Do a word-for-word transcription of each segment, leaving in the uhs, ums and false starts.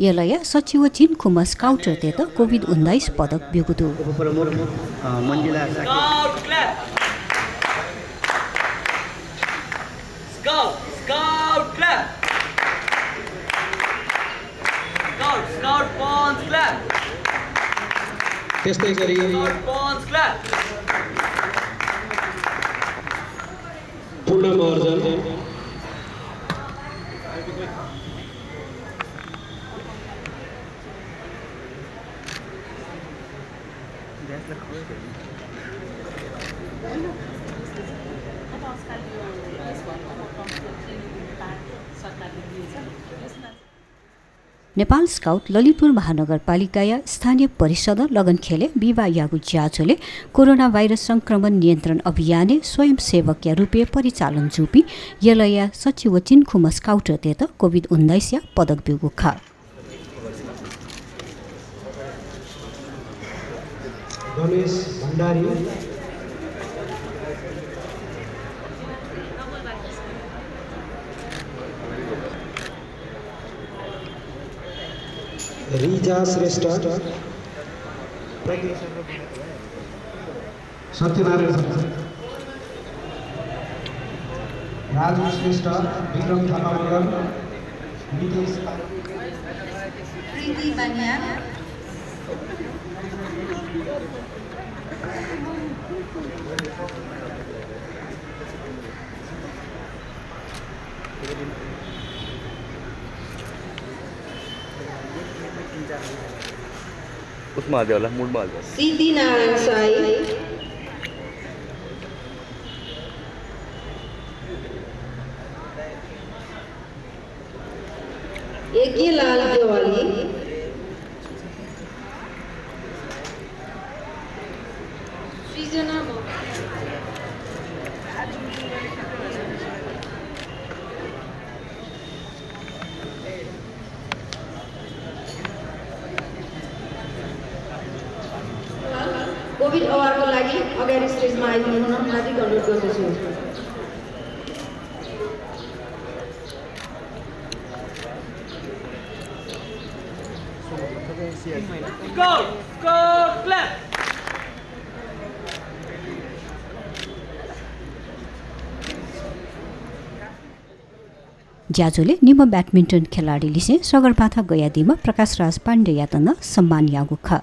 यलया सच्छि व झिंखुम्ह स्काउटरतय्त कोभिड उन्नाइस पदक ब्यूगु दु। उपप्रमुख, अ, मञ्जिला Shakya. Scout clap। Scout, scout clap। Scout, scout punch clap। त्यस्तै गरी scout पन्च clap। पूर्ण महर्जन। नेपाल स्काउट ललितपुर महानगरपालिकाया स्थानीय परिषदं लगनखेलय् बिहिबाःयागु ज्याझ्वलय् कोरोना भाइरस संक्रमण नियन्त्रण अभियानय् स्वयंसेवकया रूपय् परिचालन जूपिं यलया सच्छि व झिंखुम्ह स्काउटरतय्त कोभिड उन्नाइसया पदक ब्यूगु खः। रमेश भण्डारी। रिजा श्रेष्ठ। सत्यनारायण शर्मा, राजु श्रेष्ठ, विक्रम थापा मगर, नितेश, प्रीति बानिया। उसमा हालिदियो होला, मुडमा हालिदियो होला। सिद्धि नारायण साई। यज्ञलाल देवाली। सृजना म- कोभिड अवार्डको लागि अगाडि स्टेजमा आइदिनु हुन हार्दिक अनुरोध गर्दछु। Scout, scout clap। ज्याझ्वलय् निम्ह ब्याडमिन्टन खेलाडीलिसें सगरमाथा गयादीम्ह प्रकाशराज पाण्डेयात नं सम्मान याःगु खः।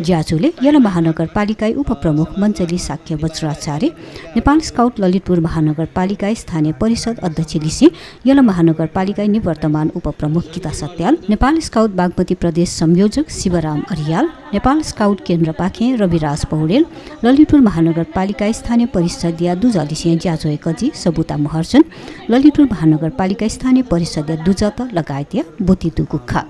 ज्याझ्वलय् यल महानगरपालिकाया उपप्रमुख मञ्जली शाक्य वज्राचार्य, नेपाल स्काउट ललितपुर महानगरपालिकाया स्थानीय परिषद अध्यक्षलिसें यल महानगरपालिकाया निवर्तमान उपप्रमुख गीता सत्याल, नेपाल स्काउट बागमती प्रदेश संयोजक शिवराम अर्याल, नेपाल स्काउट केन्द्रपाखें रविराज पौडेल, ललितपुर महानगरपालिकाया स्थानीय परिषदया दुजःलिसें ज्याझ्वःया कजि सबुता महर्जन, ललितपुर महानगरपालिकाया स्थानीय परिषदया दुजःत लगायतया ब्वति दुगु खः।